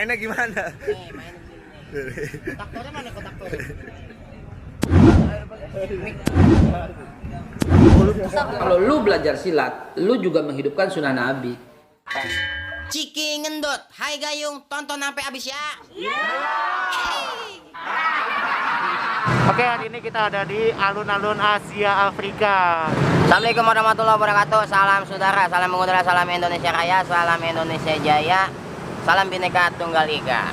Mainnya gimana? Nih, main begini. Kotaktornya mana kotaktornya? Kalau lu belajar silat, lu juga menghidupkan sunnah Nabi. Ciki ngendut, hai Gayung, tonton sampai habis ya. Oke, hari ini kita ada di alun-alun Asia Afrika. Assalamualaikum warahmatullahi wabarakatuh. Salam saudara, salam mengudara, salam Indonesia Raya, salam Indonesia Jaya, salam Bhinneka Tunggal Ika.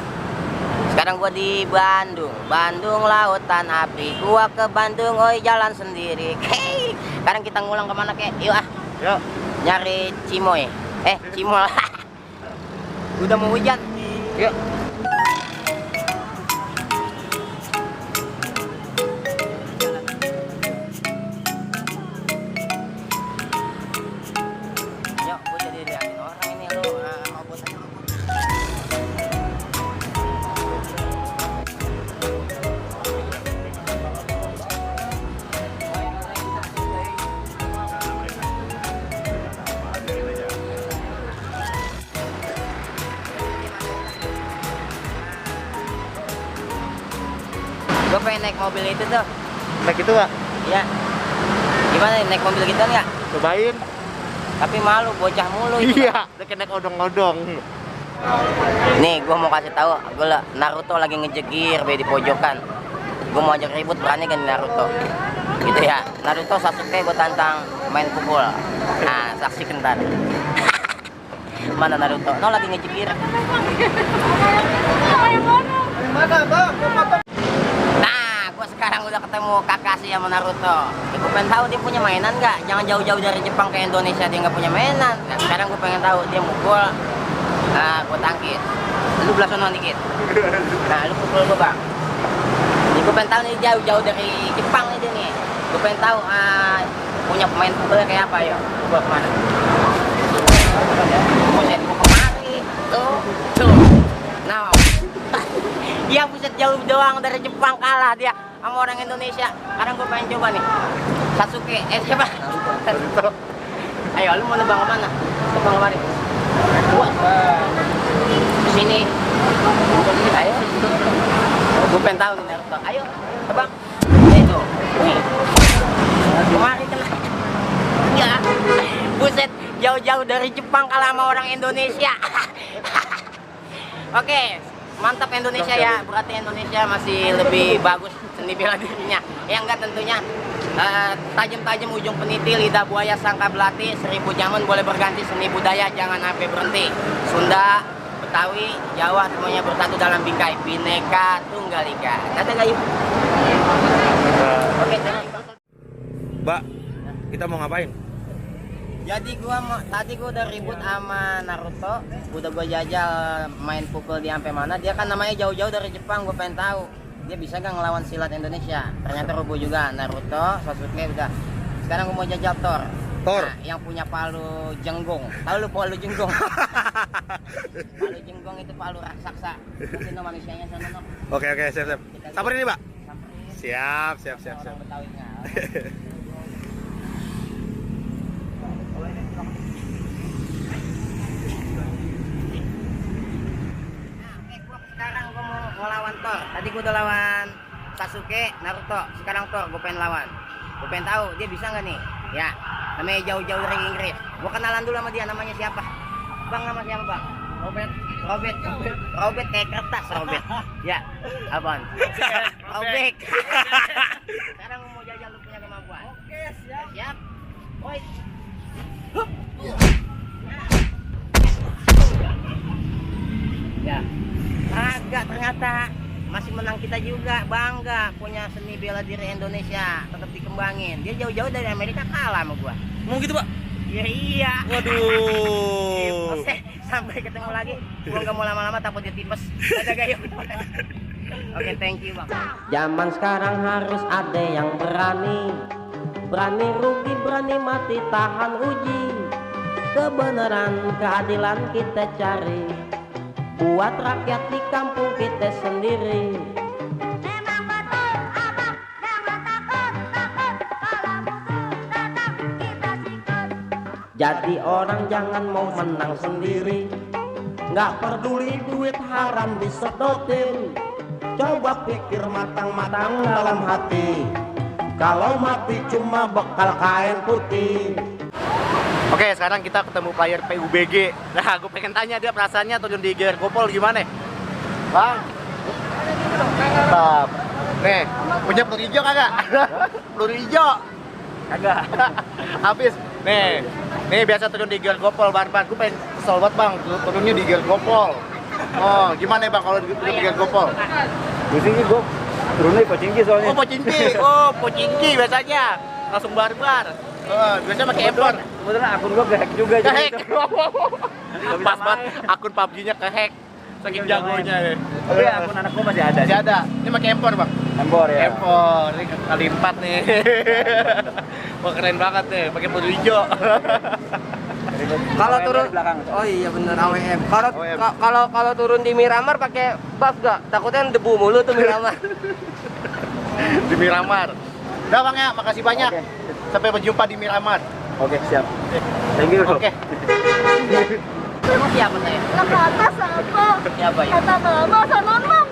Sekarang gua di Bandung, Bandung lautan api. Gua ke Bandung, oi jalan sendiri. Hey, sekarang kita ngulang kemana kek? Yuk ah, Yuk. nyari Cimoy. Cimol. Udah mau hujan. Yuk. Yuk, gua jadi liatin orang ini lo. Ngobot aja. Gue pengen naik mobil itu tuh. Naik itu nggak? Iya. Gimana nih, naik mobil gitu nggak? Cobain. Tapi malu, bocah mulu itu. Iya, udah kena odong-odong. Nih, gue mau kasih tahu, Naruto lagi ngejegir di pojokan. Gue mau ajak ribut, berani kan Naruto? Gitu ya. Naruto Sasuke gue tantang main pukul. Nah, saksikan ntar. Mana Naruto? No, lagi ngejegir. Nah, gue sekarang udah ketemu Kakashi sama Naruto. Gue pengen tahu dia punya mainan nggak? Jangan jauh-jauh dari Jepang ke Indonesia dia nggak punya mainan. Nah, sekarang gue pengen tahu dia mukul. Nah, gue tangkis. Lu belah sono dikit. Nah, lu pukul gue bang. Jadi gue pengen tahu nih jauh-jauh dari Jepang ini nih. Gue pengen tahu punya pemain pukulnya kayak apa ya? Gue kemana? Buset, gue kemari. Tuh. Nah, dia buset jauh doang dari Jepang, kalah dia sama orang Indonesia. Sekarang gue pengen coba nih Sasuke, siapa? Naruto. Ayo, lu mau nebang kemana? Nebang kemari. Gua sini. Ayo. Gue pengen tahu nih Naruto. Ayo, nebang. Itu. Wih. Kemari kena. Ya. Buset, jauh-jauh dari Jepang kalah sama orang Indonesia. Oke. Mantap Indonesia ya, berarti Indonesia masih lebih bagus seni bela dirinya. Ya enggak tentunya tajam-tajam ujung peniti, lidah buaya sangka belati, 1000 zaman boleh berganti, seni budaya jangan sampai berhenti. Sunda, Betawi, Jawa semuanya bersatu dalam bingkai Bhinneka Tunggal Ika. Dadah Gayu. Oke, Mbak, kita mau ngapain? jadi tadi gua udah ribut sama Naruto, udah gua jajal main pukul dia sampai mana. Dia kan namanya jauh-jauh dari Jepang, gua pengen tahu dia bisa nggak ngelawan silat Indonesia. Ternyata rubuh juga. Naruto, Sasuke udah. Sekarang gua mau jajal Thor. Thor? Nah, yang punya palu jenggong. Tahu lu palu jenggong? Palu jenggong itu palu raksasa. Mungkin no manusianya sana no. Oke, siap. Samperin nih, Mbak. Samperin. Siap. Orang Betawinya. Sekarang gue mau ngelawan Thor. Tadi gue udah lawan Sasuke, Naruto. Sekarang Thor gue pengen lawan. Gue pengen tahu dia bisa nggak nih? Ya, namanya jauh-jauh dari Inggris. Gue kenalan dulu sama dia, namanya siapa? Bang, nama siapa bang? Robert kayak kertas Robert. Ya, apaan? Robert. Sekarang gue mau jajal lu punya kemampuan. Oke, siap. Woi. Ya. Agak ternyata masih menang kita juga, bangga punya seni bela diri Indonesia, tetap dikembangin. Dia jauh-jauh dari Amerika kalah sama gua. Mau gitu, Pak? Ya iya. Waduh. Oke, sampai ketemu lagi. Gua nggak mau lama-lama takut dia tipes. Dadah Gayo. Oke, thank you bang. Zaman sekarang harus ada yang berani, berani rugi, berani mati, tahan uji. Kebenaran, keadilan kita cari, buat rakyat di kampung kita sendiri. Memang betul abang, jangan takut, kalau musuh datang kita sikut. Jadi orang jangan mau menang sendiri, nggak peduli duit haram disedotin. Coba pikir matang-matang dalam hati, kalau mati cuma bekal kain putih. Oke, sekarang kita ketemu player PUBG. Nah, gue pengen tanya dia perasaannya turun di gear Gopol gimana? Bang. Mantap. Nih, punya peluru hijau kagak? Peluru hijau. Kagak. Habis. Nih biasa turun di gear Gopol barbar. Gue pengen kesel banget bang, turunnya di gear Gopol. Oh, gimana bang kalau turun di gear Gopol? Biasanya gue turunnya pocingki soalnya. Oh, pocingki biasanya. Langsung barbar. Oh, biasanya pakai empor. Kebetulan akun gue kehack juga jadi Kehack. Pas banget akun PUBG-nya kehack. Saking jagonya nih. Tapi akun anak gue masih ada. Masih ada. Ini pakai empor, Bang. Empor ya. Empor. Ini kali 4 nih. Wah, keren banget nih, pakai peluru hijau. Kalau turun di belakang. oh iya bener AWM. Kalau AWM. kalau turun di Miramar pakai buff gak? Takutnya debu mulu tuh Miramar. Di Miramar. Udah, Bang ya, makasih banyak. Oke. Sampai berjumpa di Miramar. Oke, siap. Thank you. Oke. Kamu siapa saya? Lah ke atas apa? Siapa ya? Kata mama sana mang.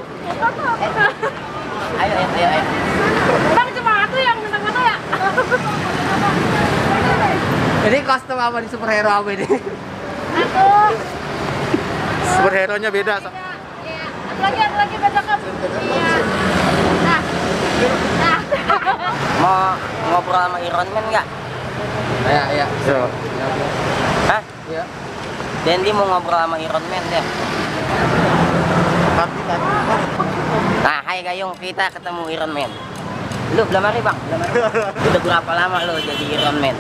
Ayo. Bang cuma aku yang minta-minta ya. Jadi kostum apa di superhero apa ini? Aku. Superhero-nya beda. Iya. Ada lagi baca kamu. Iya. Nah. Mau ngobrol sama Iron Man nggak? Iya. Hah? Iya. Dendi mau ngobrol sama Iron Man deh. Nah, hai Gayung, kita ketemu Iron Man. Lu belum hari bang? Udah berapa lama lu jadi Iron Man?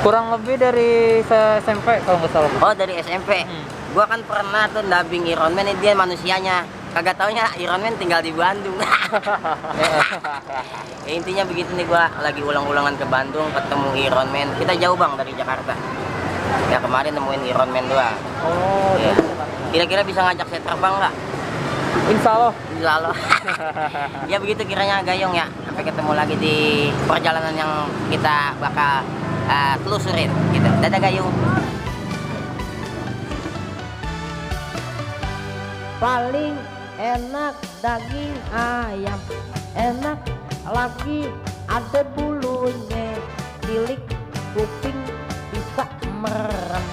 Kurang lebih dari SMP kalau nggak salah. Oh, dari SMP. Gua kan pernah tuh dubbing Iron Man, dia manusianya. Kagak taunya Iron Man tinggal di Bandung. Ya, intinya begitu nih, gua lagi ulang-ulangan ke Bandung ketemu Iron Man. Kita jauh bang dari Jakarta. Ya kemarin nemuin Iron Man doang. Oh, Ya. Kira-kira bisa ngajak saya terbang nggak? Insya Allah. Lalu. Ya begitu kiranya Gayung ya. Sampai ketemu lagi di perjalanan yang kita bakal telusurin gitu. Dadah Gayung. Paling enak daging ayam, enak lagi ada bulunya, tilik kuping bisa merem,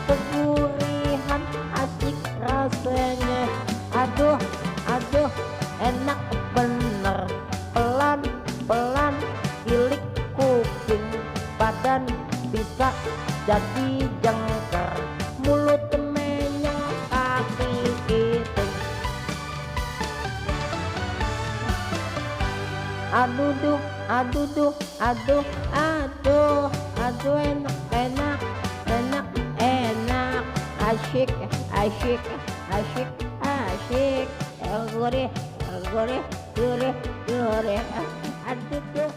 kegurihan asik rasanya, aduh enak bener, pelan tilik kuping, badan bisa jadi jengker, mulut menyong kaki itu. Aduh enak asyik gurih aduh